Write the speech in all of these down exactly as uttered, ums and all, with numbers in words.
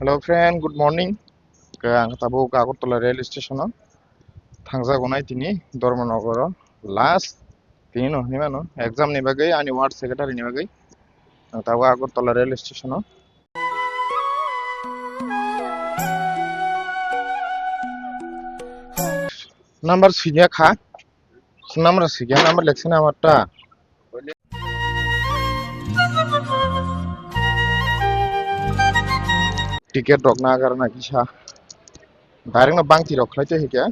Hello friend, good morning. Ke ang tabuk Agartala rail station o thangjak onai tini Dharmanagar o last tini no hinwi mano exam ni bagwi ani ward secretary ni bagwi ang tabuk Agartala rail station o. Number swinya kha. Number swinya number leksa na ta. Ticket rok nagar na kisa. Direct no bangti rok khlai tei hike.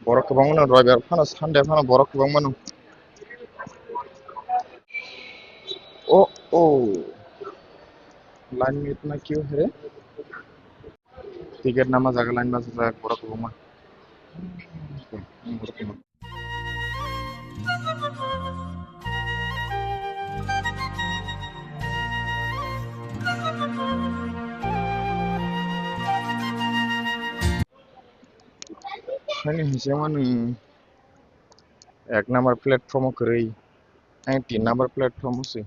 Borok kwbangma no roibar phano Sunday phano borok kwbangma no. Oh, oh. Line meet na queue here. Ticket nama jaga line bachajak borok kwbangma. Hmm, borok kwbangma. Hani hwnse mani ek number platform o kwrwi, ang tin number platform o se.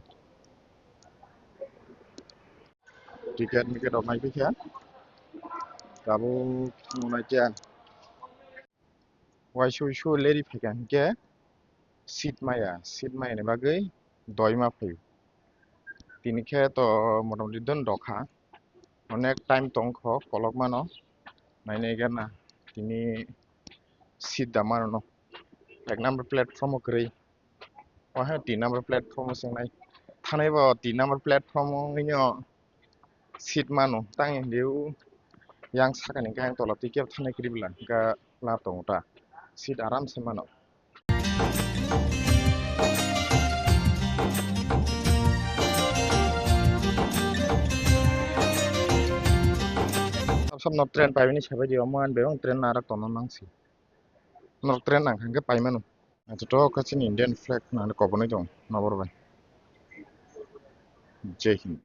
Ticket miket rok nai pikha. Tabuk thwngwi khe. Waisa waisa leri phaikha hinkhe seat maya, seat maya ni bagwi doima phaio. Tini khe to motamoti don rokha. Onek time tongkho kolok mano. Nainai gana tini seat da mano no. Ek number platform o kwrwi. Waha tin number platform o swngnai. Thanai bo tin number platform o wngwi no seat mano. Tang liu yang sakani khe ang tola twi kebo thanai kwrwi bwla hwnkha la tongo ta. Seat aram se mano. Sab sab no train paibini sabai di omo an bebak train narak tono nangsi. Norok train nang kha hwnkhe pai mano. Naithotok khe chini Indian flag nang kobonwi tong nabor bai. Jai Hind.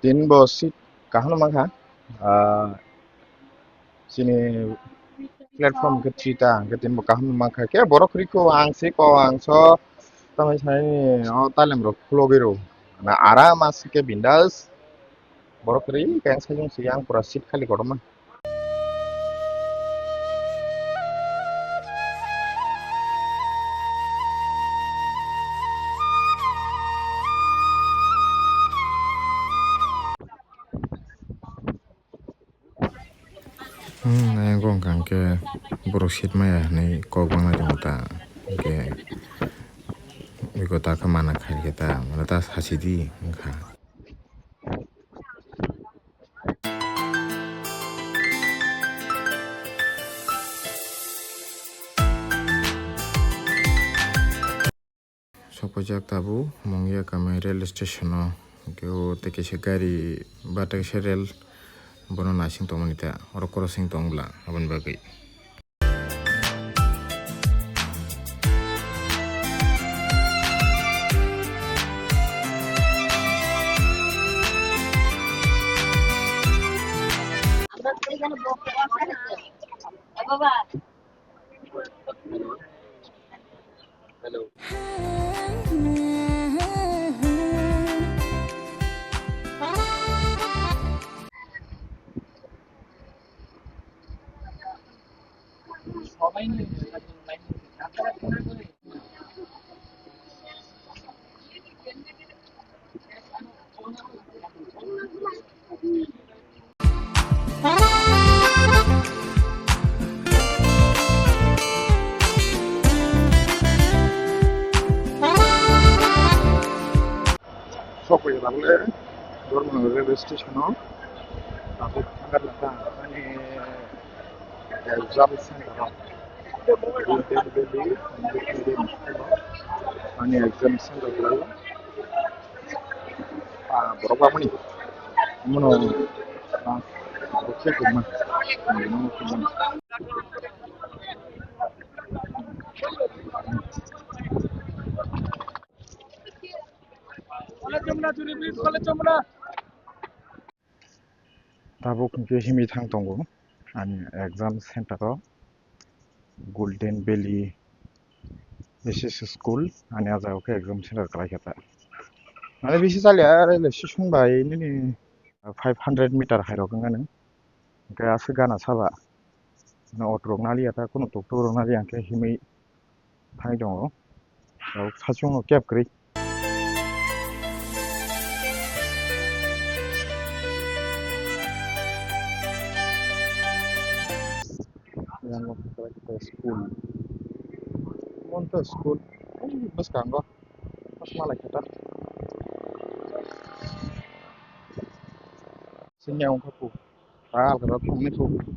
Tin bo seat kaham mankha. Ah, chini platform khe three ta hwnkhe tin bo kaham mankha. Khe borok kwrwi kho ang se ko ang so tamai sai o talem rok khulogwi rw. Na aram aswk khe bindas. Borok kwrwi khe ang sai jong se yang pura seat khali kotorma. Hmm, ayang kong kang khe borok seat maya hinwi kok bangma tongo ta. Hwnkhe eko ta khe mana khai khe ta, mane ta sasi di wngkha. Sokojak tabuk Mungya Kamai rail station o, hwnkhe o tei kaisa gari ba tei kaisa rail bono naising tongmani ta, oro crossing tong bwla aboni bagwi. Sokoi tabole Dharmanagar railway station o tabuk thangkha ani exam center o. Golden Valley English Medium School o ani exam center o. Ah, borok bangmani. Mono, ah, borok se tongma. Mono tongma. Tabuk hwnkhe himwi thang tongo ani exam center o, Golden Valley S S School, ani ah jagao khe exam center kwlai kha ta. Mane bisi chaliya, are le sisung bai nini five hundred meter hai rok wngkha nang. Hwnkhe aswk gana saba. Mane auto rok naliya ta, kunu tuk tuk rok naliya, hwnkhe himwi thangwi tongo. Tabuk sachungo keb kwrwi. Yang school. Monto school. Bwskango. Malai khe ta. Sini yang khapu.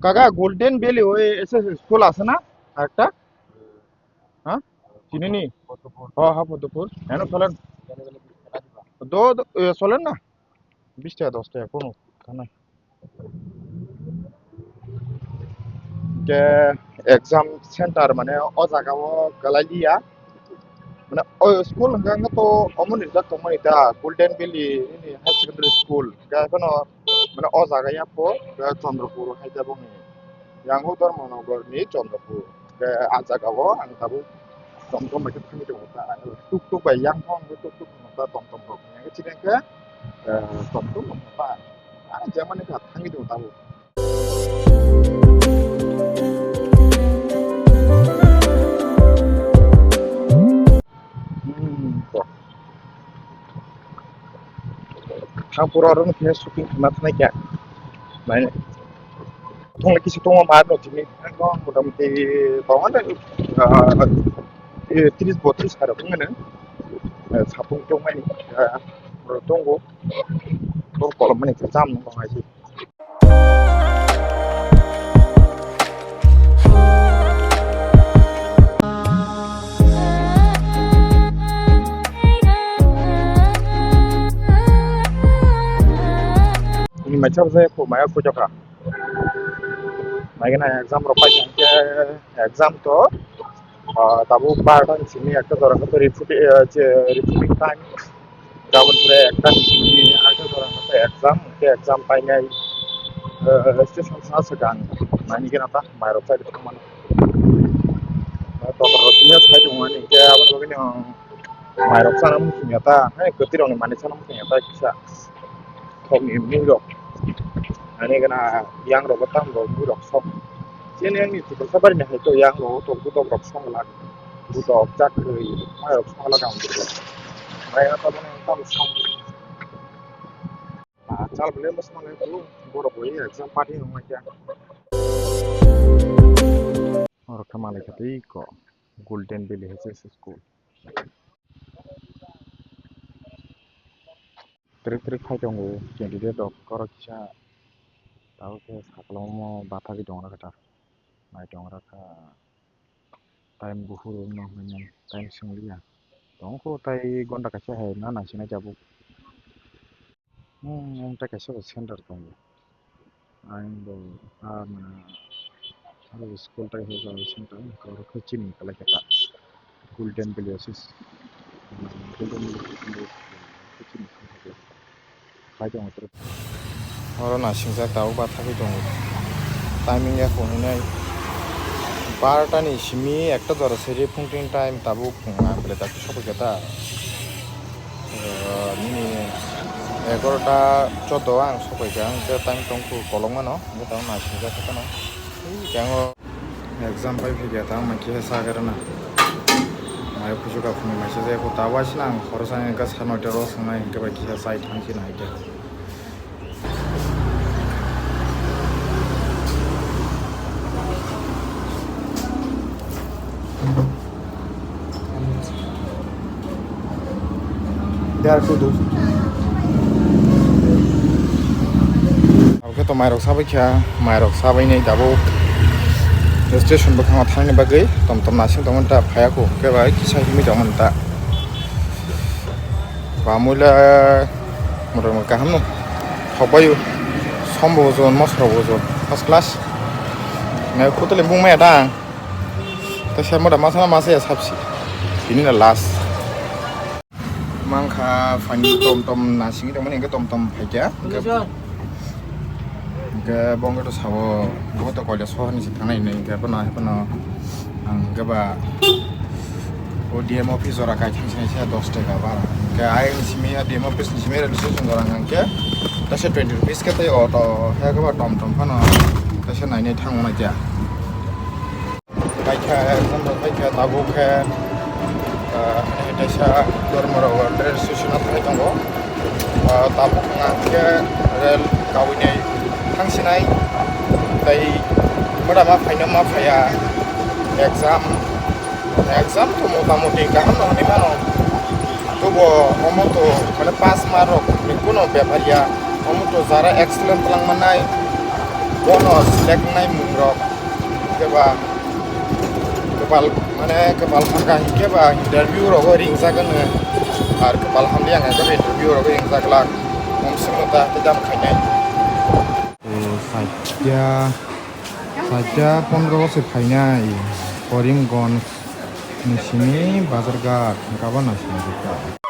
Kaka, Golden Valley ওই SSS school আছে না একটা? হ্যাঁ? চিনিনি? হ্যাঁ, হ্যাঁ, পদ্মপুর। কেন চলেন? দো, দো, এ, চলেন না? বিশ টাকা, দশ টাকা, কোনো কথা নাই। Ke exam center mane o jaga o kwlai liya. Mane o school hwnkha hwnkhe to omo ni rijak tongmani ta Golden Valley nini higher secondary school. Hwnkhe phano mane o jaga ya pho Chandrapur hai jaboni. Yang o Dharmanagar ni Chandrapur. Hwnkhe a jaga o ang tabuk tom tom bai khe thangwi tongo ta. Tuk tuk bai yang phano tuk tuk phano ta tom tom rok. Hwnkhe chini hwnkhe, eh, tom tom rok ta. Ah, jemani kha thangwi tongo tabuk. Hmm, to. Thang pura oro no khe shopping khaina thanai kya. Nai. Thong le kisi tongo ma no tini. Motamuti tongo de, ah, eh, tris botris kharok wngmano. Eh, sapung tongmani, eh, oro tongo. Bor kolom mani khe cham no hai. Ni mai chap jai ko maya ko jaka. Mai gana exam rok pai khe exam to, ah, tabuk barota ni simi ekta jora khe reporting, eh, je reporting time. Gabon pore ekta ni simi ekta jora khe exam, khe exam painai, eh, station sa swkang nani gana ta mairok chai thang mano. Totor rok tini sai tongmani khe aboni bagwi no mairok chana muchungya ta, hai kwtwi rokni manwi chana muchungya ta kisa. Thokni mui rok. Ani gana yang rok tam rok mui rok sok. Chini ani Tiprasa bari ni hai to yang rok to budok rok sok lak. Budok chakri mai rok sok lak ang budok. Mai ta bani tam sok. Ah, chal bele mas mangai tu borok bo exam party nang mai kya. Oro kha malai kha tei ko Golden Valley H S S school. Trik trik khai tongo candidate rok, oro kisa tabuk khe sakalomo bathagwi tongo khe ta nai tongo kha time buphuru no hwnwi time swngliya tongkho tai gonta kaisa hai na naisinai tabuk. Hmm, ang ta kaisa bo center tongo. Ang bo, ah, mane, abo school tai ho jaga sini tang, oro khe chini kalai khe ta. Golden Valley Oasis. Golden Valley Oasis. Khe chini kalai khe ta. Khai tongo tei. Oro nasingjak tabuk bathagwi tongo. Timing ya hwnwi nai. Barota ni simi ekta jora seri phung tin time tabuk phung ang belai dakti sokoi khe ta. Eh, nini egarota choddo ang sokoi kha, hwnkhe time tongkhu kolokmano, hwnkhe tamo naisingkha khe phano. Tei khe ang o exam pai phikha, tamo mankhe sa khe rwna. Mai kuchuk aphuni maisa jai kho, ta waisina ang khoroksa hwnkhe sa noita ro swngnai, hwnkhe bai kisa chai thang si nai khe. There are two those. Oke, to mairok sabai kha, mairok sabai ni tabuk station bwkhango thangni bagwi tom tom nasing tongmani ta phaiya kho, hwnkhe bai kisa himwi tongmani ta. Bamwila motom kaham no thokbai o, sombo ojon, mosrok ojon, first class. Nai photo le bung maya ta ang. Ta se moda masa masa ya sabsi. Ini na last. Mangkha phani tom tom nasing tongmani hwnkhe tom tom phaikha. Hwnkhe bongkhe to sabo bo to koila sohorni se thangnai hinwi hwnkhe bono hwnkhe bono ang hwnkhe ba O D M office jora kai thang sinai se dos taka bara. Ke ai simi D M office ni simi registration jora hang ke tase twenty rupees ke tei auto he ke ba tom tom phano tase nainai thang mano kya. Kai khe, kondo kai khe tabuk khe, ah, hai kaisa dormo rogo registration o thai tongo. Ah, tabuk wngkha khe rel kawinai thang sinai tei moda ma phaino ma phaiya exam. Exam to motamoti kaham no hinwi mano. Tobo omo to mane pass mark rok ni kuno bepar ya. Omo to jara excellent twlang mannai, bono select nai mung rok. Keba kepal mane kepal hamkha hinkhe ba interview rogo ringjak wngwi. Ar kepal hamliya hinkhe interview rogo ringjak lak. Mom singno ta tei dam khainai. Saitya, saitya pondro se phainai Karimganj ni simi Bazarghat gabana simi.